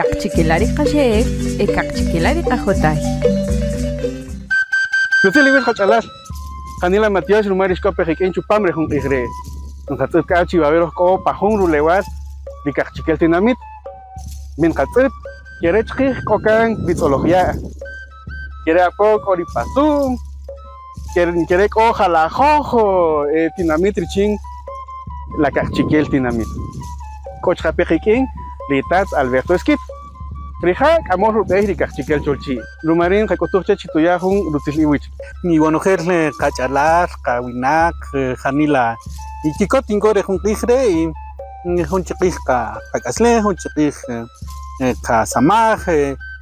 Kaqchikela' ri qaxe'el e kaqchikela' ri qajotay. Rutzil iwech qach'alal, janila matyox ruma ri xk'o pe qik'in chupam re jun q'ij re'. Nqatz'ët k'a chi wawe' roj k'o pa jun rulewal ri kaqchikel tinamït. Mi nqatz'ët, ke re' chqij k'o kan ri tz'oloj ya', ke re' apo k'o ri pasun, ke re' k'o jalajöj tinamït richin la kaqchikel tinamït. K'o chuqa' pe qik'in ri tat Alberto Esquit. Rija' k'amöl rub'ey ri kaqchikel cholchi', ruma ri' nqak'utuj che chi tuya' jun rutzil iwich. Iwonojel qach'alal, qawinaq, janila yikikot ink'o re jun q'ij re' y jun chik q'ij qak'aslen, jun chik q'ij qasamaj,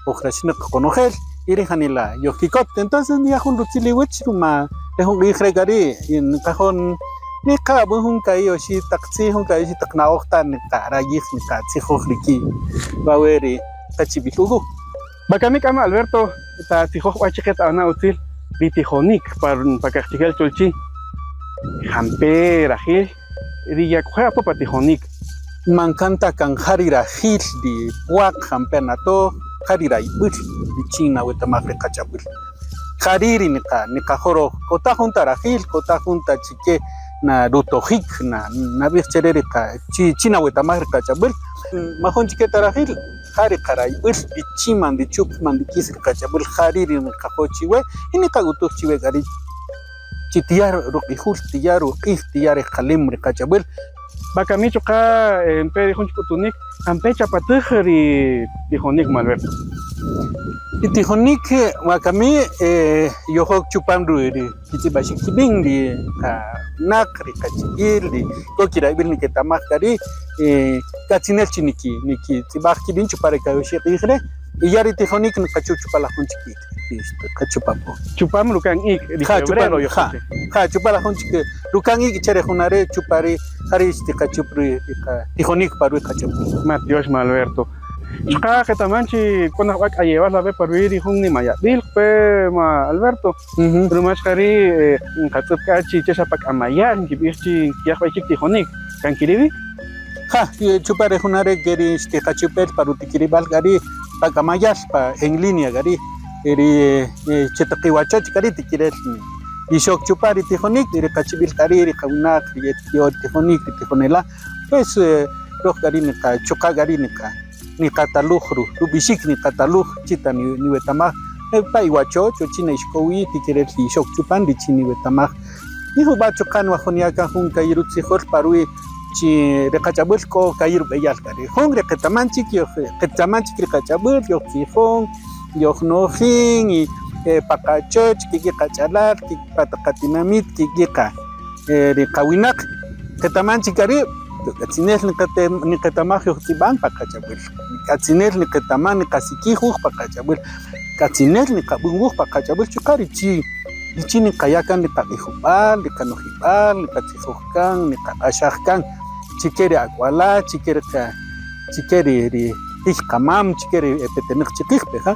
oj raxnäq qonojel y ri' janila yojkikot. Entonces niya' jun rutzil iwech ruma re jun q'ij re' k'a ri' nqajo' niqab'än jun ka'i' oxi' taq tzij, jun ka'i' oxi' taq na'oj ta niqarayij niqatzijoj rik'in wawe' ri qachib'il Hugo. Wakami k'a ma Alberto tatzijoj b'a' chiqe tab'ana' utzil ri tijonïk pa Kaqchikel Cholchi', jampe' rajil ri yak'oje' apo pa tijonïk. Man kan ta kan ja ri rajil ri pwaq jampe' natoj, ja ri rayb'äl richin nawetamaj ri qach'ab'äl. Ja ri' ri niqajo' röj, k'o ta jun ta rajil, k'o ta jun ta chike na rutojik na nab'ij che re ri chi nawetamaj ri qach'ab'äl, majun chike ta rajil, ja ri qarayb'äl richin man ndichup man ndik'is ri qach'ab'äl, ja ri' ri niqajo' chiwe y niqak'utuj chiwe k'a ri' chi tiya' ruq'ijul, tiya' ruq'ij, tiya' rejqalem ri qach'ab'äl. Wakami chuqa' npe ri jun chik k'utunïk, jampe' chapatäj ri tijonïk, ma Alberto? Ri tijonïk wakami yojok chupam ri kitz'ib'axik kib'in ri qawinaq, ri qachib'il, ri k'o kirayb'il niketamaj k'a ri' k'atzinel chi nikitz'ib'aj kib'in chupan re ka'i' oxi' q'ij re' y ya ri tijonïk nqachup chupan la jun chik ik'. Xtiqachup apo. Chupam ruka'n ik' ri febrero yojch'o che. Ja, chupam la jun chik ruka'n ik' che re juna' re' chupa ri' ja ri' xtiqachup ri qatijonïk pa ruwi' qach'ab'äl. Matyox ma Alberto. Chuqa' qetaman chi k'o najb'a k'ayewal ape' pa ruwi' ri jun nimayab'il pe ma Alberto. Ruma chuqa' ri' nqatz'ët k'a chi che xa pa k'amaya'l nkib'ij chi nkiya' jub'ey chik tijonïk. Kan ke ri' wi? Ja, chupa re juna' re' ke ri xtiqachup el pa rutikirib'al k'a ri' pa k'amaya'l pa en línea k'a ri' ri che taq iwachoch k'a ri' tikirel yixok chupa ri tijonïk ri qachib'il k'a ri' ri qawinaq ri yetijoj ri tijonïk ri tijonela' pues röj k'a ri' niqa chuqa' k'a ri' niqa niqataluj rub'ixik niqataluj chi ta niwetamaj pa iwachoch o chi na ix k'o wi tikirel yixok chupan richin niwetamaj y jub'a' chuqa' nwajo' niya' kan jun ka'i' rutzijol pa ruwi' chi ri qach'ab'äl k'o ka'i' rub'eyal k'a ri' jun ri qetaman chik yoj qetaman chik ri qach'ab'äl yojtzijon yojnojin y pa qachoch kik'in qach'alal pa taq qatinamit kik'in qa ri qawinaq qetaman chik k'a ri' k'atzinel niqetamaj yojtz'ib'an pa qach'ab'äl k'atzinel niqetamaj niqasik'ij wuj pa qach'ab'äl k'atzinel niqab'än wuj pa qach'ab'äl chuqa' richin richin niqaya' kan ri qaq'ijub'al ri qanojib'al niqatzijoj kan niqaq'axaj kan chike ri ak'wala' chike ri qa chike ri ri qiy qamam chike ri e petenäq chiqij peja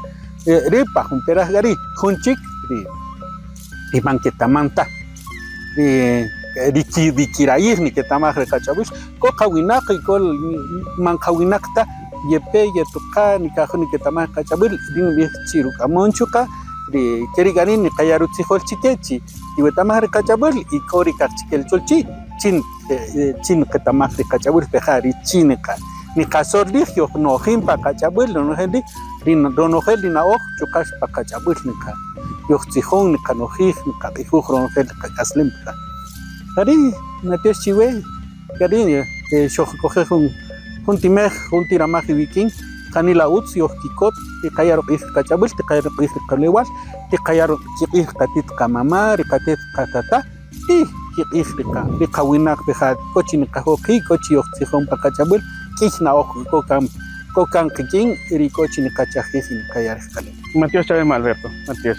ri' pa jun peraj k'a ri' jun chik ri ri man ketaman ta ri ri kirayij niketamaj ri qach'ab'äl k'o qawinaq y k'o man qawinaq ta yepe yetuqa nikajo' niketamaj ri qach'ab'äl rin nib'ij chi ruk'amon chuqa' ri ke ri' k'a ri' niqaya' rutzijol chike chi tiwetamaj ri qach'ab'äl y k'o ri kaqchikel cholchi' chin chin nqetamaj ri qach'ab'äl peja' richin niqa niqasol rij yojnojin pa qach'ab'äl ronojel ri' ri ronojel ri na'oj chuqa' pa qach'ab'äl niqa yojtzijon niqanojij niqaq'ijuj ronojel ri qak'aslem peja' jari' matyox chiwe keri' xojk'oje' jun jun timej jun ti ramaj iwik'in janila utz yojkikot tiqaya' ruq'ij ri qach'ab'äl tiqaya' ruq'ij ri qalewal tiqaya' kiq'ij ri qatit qamama' ri qatet qatata' y kiq'ij ri qa ri qawinaq peja' k'o chi niqajo' qi' k'o chi yojtzijon pa qach'ab'äl k'ïy na'oj k'o kan k'o kan qik'in ri k'o chi niqachajij y niqaya' rejqalem. Matyox chawe ma Alberto, matyox.